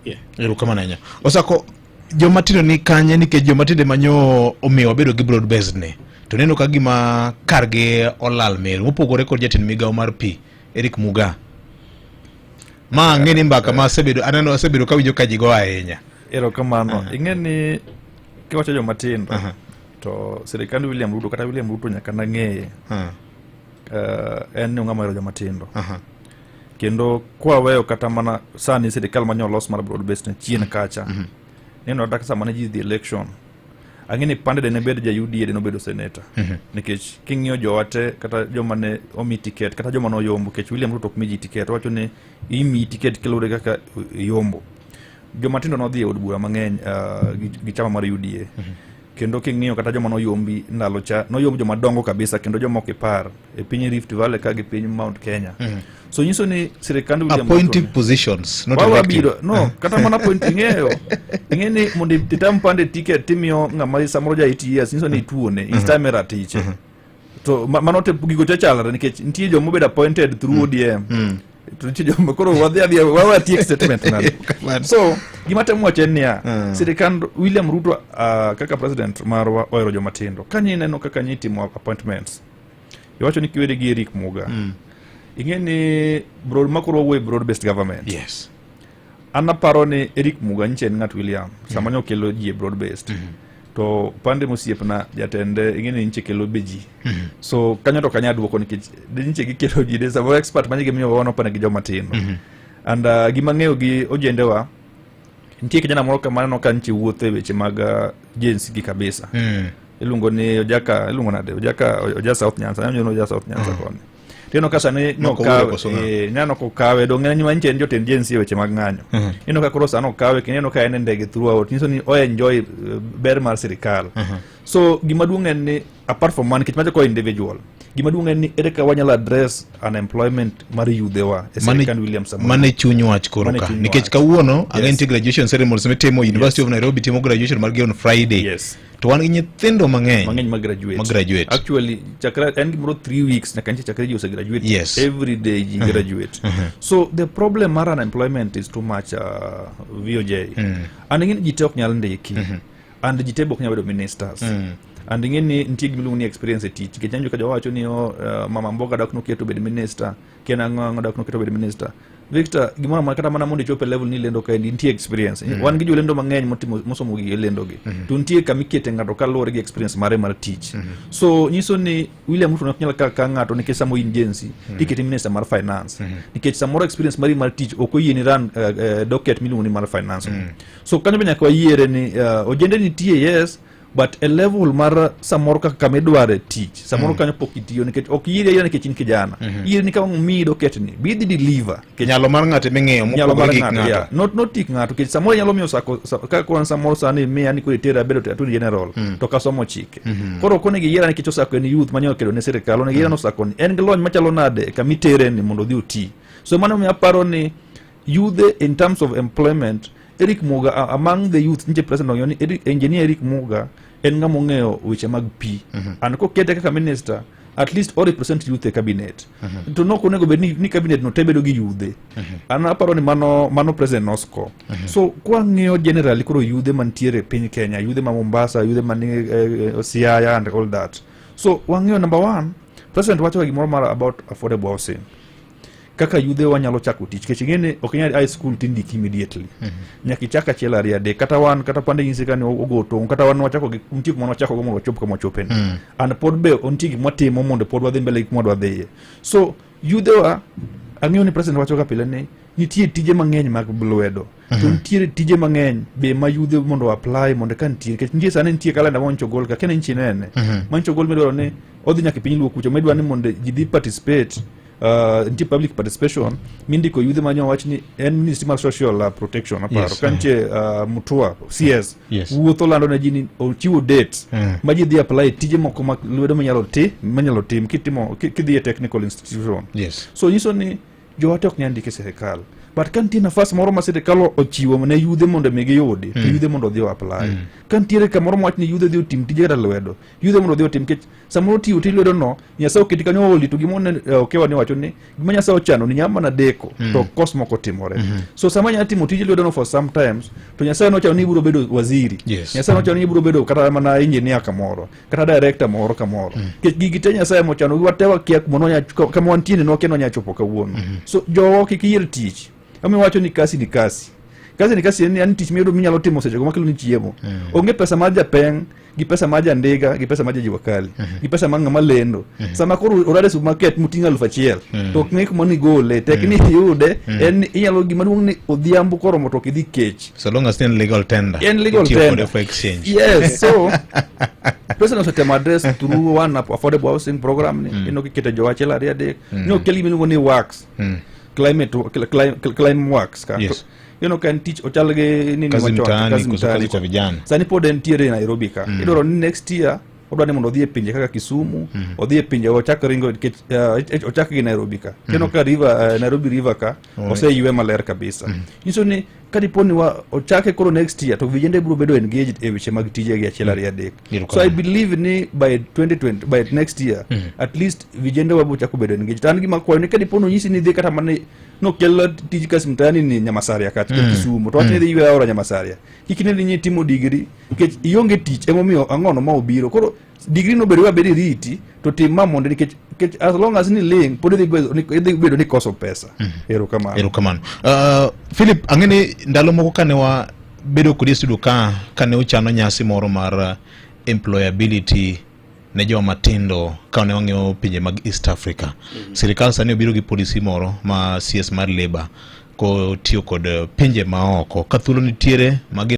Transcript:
Yeah. Erokamano ahinya. Osako joma tindo ni kanye nikech joma tindo ema nyo omiyo wabedo gi broad based ni. To neno ka gima kargi olal Meru mopogore kod jatend migawo mar pi Eric Muga. Ma ang'e ni mbaka ma asebedo aneno asebedo kawinjo ka ji go ahinya. Erokamano. Ing'e ni kiwacho joma tindo Aha. to sirikand William Ruto kata William Ruto nyaka nang'eye en ni ong'ama ohero joma tindo. Kendo kwaweyo kata mana sani sirikal manye olos mar broad based chien kacha. Neno kata sama ne ji dhi election ang'e ni pande de ne bed ja UDA de nobedo senator. Nikech king'iyo jowa te kata joma ne omi tiket kata joma noyombo nikech William Ruto ok mi ji tiket owacho ni imiyi tiket kaluwore kaka iyombo. Joma tindo nodhi e od bura mang'eny gi chama mar UDA. Kendo king'iyo kata joma noyombi ndalo cha noyomb joma dongo kabisa kendo joma ok ipar e piny Rift Valley ka gi piny Mount Kenya. So nyiso ni sirikand William Ruto Appointive ni- positions, not Wawa elective. biro no kata mana point ing'eyo ing'e ni mondo itam pande ticket timiyo ng'ama samoro ja 80 years nyiso ni ituone itame ratiche to mano te gigo te chalre nikech nitie joma obedo appointed through ODM to nitie joma koro wadhi adhiya wawe atiek statement nade. Kamano. So gima temo wacho en niya, sirikand William Ruto kaka president marwa ohero joma tindo. Ka ineno kaka nyitimo appointments, iwacho ni kiweri gi Eric Muga, ing'e ni broad ma koro wawuoye broad based government. An aparo ni Eric Muga nyicha en ng'at William sama ne okelo ji e broad based to pande mosiepna jatende ing'e ni nyiche kelo be ji so kanyo to kanya duoko nikech de nyiche gikelo ji de samoro expert manye gimiyo wa nopane gi joma tindo and gima ng'eyo gi ojendewa nitie kijana moro kama aneno ka nyiche wuotho e weche mag Gen Z gi kabisa. Iluongo ni Ojaka, iluongo nade? Ojaka, Oja South Nyanza, aneno ni Oja South Nyanza koni. Tineno ka sani Moko nokawe, wuoyo koso ng'a? neno kokawe, dong' ng'eny ma nyiche en jotend Gen Z e weche mag ng'anyo. Ineno ka koro sani okawe, kendo ineno ka en e ndege throughout, nyiso ni o enjoy ber mar sirikal. So gima duong' en ni apart from one, nikech macho ko individual, gima duong' en ni ere kaka wanyalo address unemployment mar yudhewa e sirikand William Samoei. Mane chuny wach koro Mane ka chuny nikech wach. kawuono ang'e Yes. nitie graduation ceremonies mitimo University of Nairobi timo graduation margi on Friday. To wan gi nyithindo mang'eny mang'eny ma graduate. Ma graduate. Actually chakra en gimoro 3 weeks nyaka nche chakre ji ose graduate. Every day ji graduate. So the problem mar unemployment is too much, VOJ. And ing'e ni ji te ok nyal ndiki. And ji te be ok nyal bedo ministers. And ing'e ni nitie gima iluongo ni experience e tich. Nikech anjo ka jowacho ni oh, mama mboga dak noketo obed minister, kia nang'o ang'o dak noketo obed minister. Victor, gimoro amora kata mana mondo ichop e level ni lendo kaendi nitie experience. Wan gi jolendo mang'eny motimo mosomo gige lendo gi. To nitie kama ikete ng'ato kaluwore gi experience mare mar tich. So nyiso ni William Ruto ok nyal ka ng'ato nikech samo in Gen Z, tikete minister mar finance. Nikech samoro experience mari mar tich ok oyieni run docket miluongo ni mar finance. So kanyo be nyaka wayiere ni ojende nitie, yes, but e level mar samoro kaka kama idware tich samoro kanyo pok itiyo nikech ok yieri ayiera nikech in kijana. Yieri ni kama miyi docket ni bi idhi deliver. Nikech nyalo mar ng'ato eming'iyo nyalo mopogore mar gi ng'ato, ng'ato. Yeah. Not tik ng'ato nikech samoro inyalo miyo sako kaka koro an samoro sani miya ni koro itera abedo attorney general to kasomo chike. Koro ok onego iyiera nikech Osako en youth manyalo kedo ne sirikal, onego iyiera ni Osako ni en gi lony machalo nade kama itere ni mondo odhi oti. So mano omiyo aparo ni yudhe in terms of employment Eric Muga among the youth nitie president ong'eyo ni Eric, engineer Eric Muga en ng'ama ong'eyo weche mag pi and kokete kaka minister at least o represent youth e cabinet to nok onego bed ni cabinet no te bedo gi yudhe. An aparo ni mano president nosco. So kwang'iyo generally koro yudhe mantiere e piny Kenya, yudhe ma Mombasa, yudhe man Siaya and all that, so wang'iyo number one, president wacho ga gimoro mar about affordable housing kaka yudhe wanyalo chako tich nikech ing'e ni ok inyal high school tindiki immediately. Nyaka ichak achiel ariyo adek kata wan kata pande nyisi kani ogo tong' kata wan wachako gi nitie kuma wachako go mondo wachop kama wachope ni. And pod be nitie gik mwatimo mondo pod wadhi mbele gi kuma wadwa dhiye. So yudhewa ang'eyo ni president wacho ga pile ni nitie tije mang'eny mag lwedo to nitiere tije mang'eny be ma yudhe mondo apply mondo ka nitie nikech nitie sani nitie kalenda ma nyocha ogol ka kene nchi nene ma nyocha ogol midwaro ni odhi nyaka e piny luo kucho midwa ni mondo ji dhi participate, nitie public participation mindiko yudhe ma nyo wach ni en ministry mar social protection aparo ka nitie Mutua CS wuotho lando ne ji ni ochiwo date ma ji dhi apply tije moko ma lwedo minyalo ti minyalo tim kitimo kidhi e technical institution. So nyiso ni jowate ok nyal ndike sirikal. But ka nitie nafas moro ma sirikal ochiwo ne yudhe mondo mi giyudi, to yudhe mondo odhi o apply. Ka nitiere kamoro mowach ni yudhe dhi otim tije kata lwedo, yudhe mondo odhi otim, nikech samoro tiyo tij lwedo no, Nyasaye oketi kanyo oli, to gima okewa ni wacho ni gima Nyasaye ochano ni nyalo mana deko, to kos moko timore. So sama inyalo timo tij lwedo no for sometimes, to Nyasaye nochano ni ibiro bedo waziri. Nyasaye nochano ni ibiro bedo kata mana engineer kamoro, kata director moro kamoro. Nikech gigi te Nyasaye mochano, wate wakia kuma nonya, kama wantie ni nokia nonya chopo kawuono. So jowa kik yier tich. Omiyo wacho ni kasi ni kasi. Kasi ni kasi en tich miyudo minyalo timo sechego makelo ni chiemo. Onge pesa mar japeng' gi pesa mar jandiga gi pesa mar jajiwa kali gi pesa mar ng'ama lendo. Sama koro orade supermarket moting'o 1000 to ok ng'e kuma nigole, tek ni iyude, en ni inyalo gima duong' ni odhiambo koromo to ok idhi kech. So long as en legal tender. En legal Itiyo tender. kode for exchange. Yes, so president osetemo address through one affordable housing program ni ineno kiketo jo achiel ariyo adek ni okel gima iluongo ni works climate climate works ka. Ineno ka en tich ochal gi nini Kazi machon, mtaani, kazi koso mtaani. kazi kwa vijana. Sani pod entiere e Nairobi ka. Idwaro ni next year odwa ni mondo odhi e pinje kaka Kisumu, odhi e pinje ochak ringo nikech ochak gi Nairobi ka. Ineno ka river, Nairobi river ka oseywe maler kabisa. Nyiso ni ka dipo ni wa ochake koro next year to vijende biro bedo engaged e weche mag tije gi achiel ariyo adek. So I believe ni by 2020, by next year at least vijende wa biro chako bedo engaged. To an gima akwayo ni ka dipo ni onyisi ni idhi kata mana nokel tij kazi mtaani ni Nyamasaria kata Kisumu to wach ni idhi ywe aora Nyamasaria, kik ine ni timo degree nikech ionge tich emomiyo ang'ono ma obiro koro degree no bedo abedi riti to tim ma mondo nikech as long as ni ling pod idhi bedo ni koso pesa. Erokamano. Erokamano. Philip, ang'e ni ndalo moko kane wa bedo kodi e studio ka kane uchano nyasi moro mar employability ne joma matindo ka ne wang'iyo pinje mag East Africa. Sirikal sani obiro gi policy moro ma CS mar labor kotiyo kod pinje maoko ka thuolo nitiere magi